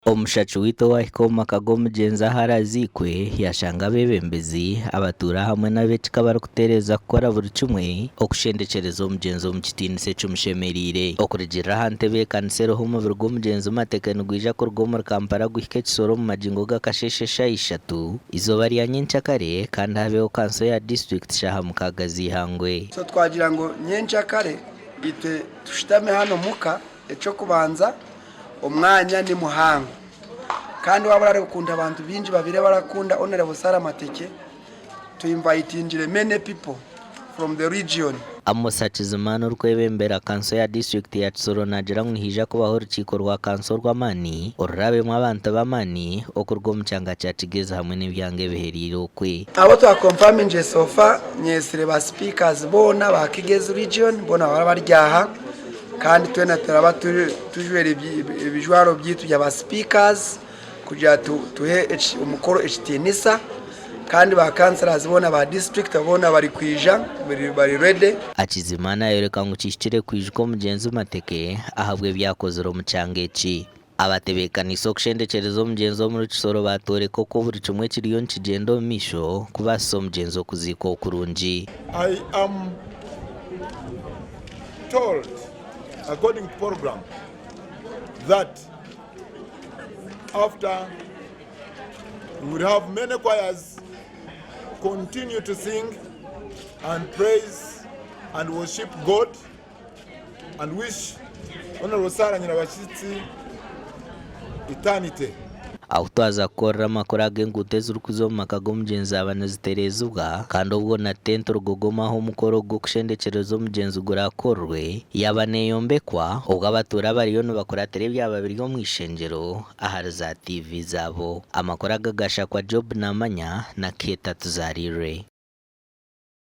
Omushaki waitu owaahika omu maka g'omugyenzi ahu araaziikwe yaashanga abeebembezi, abatuura hamwe n'ab'ekika barikuteereza kukora buri kimwe okushendekyereza omugyenzi omu kitiinisa ekimushemereire. Okurugiirira aha ntebeekanisa eriho omubiri gw'omugyenzi Mateke nigwija kuruga omuri Kampala guhike Kisoro omu magingo g'akasheeshe eshaaha ishatu eizooba rya nyenkyakare kandi habeho kanso ya disiturikiti shaaha mukaaga z'eihangwe. So twagira ngu nyenkyakare itwe tushutame hanu omuka eky'okubanza Omwanya ni muhango kandi waaba orareeba okuntu abantu baingi babaire barakunda Honourable Sarah Mateke, tu invitingire many people from the region. Amos Hakizimana orikwebembera kanso ya disiturikiti ya Kisoro naagira ngu nihaija kubaho orukiiko rwa kanso orw'amaani oruraabemu abantu b'amaani okuruga omu kyanga kya Kigezi hamwe n'ebyanga ebihereire okwe. Abu twa confirmingire so far nyetsire ba speakers boona ba Kigezi region boona baraba bari aha. Kandi twena turaba tujwaire ebijwaro byaitu bya ba speakers kugira tuhe omukoro ekitiinisa kandi ba councillors boona ba district boona barikwija bari ready. Hakizimana ayoreka ngu kihikire kwijuka omugyenzi Mateke ahabw'ebi akozire omu kyanga eki. Abatebeekaniise okushendekyereza omugyenzi omuri Kisoro baatworeka oku buri kimwe kiriyo nikigyenda omu maisho kubaasisa omugyenzi okuziikwa okurungi. I am told according to program that after we will have many choirs continue to sing and praise and worship God and wish Honorable Sarah Nyirabashitsi eternity. Ahu twaza kukorera amakuru aga enguuto ezirikuza omu maka g'omugyenzi zaaba nizitereezibwa kandi obwo na tenti rugogoma ahu omukoro gw'okushendekyereza omugyenzi guraakorerwe yaaba neeyombekwa obwo abatuura bariyo nibakuratira ebyaba biri omu ishengyero ahari za TV zaabo. Amakuru aga gashakwa Job Namanya na Keeta Tuzarirwe.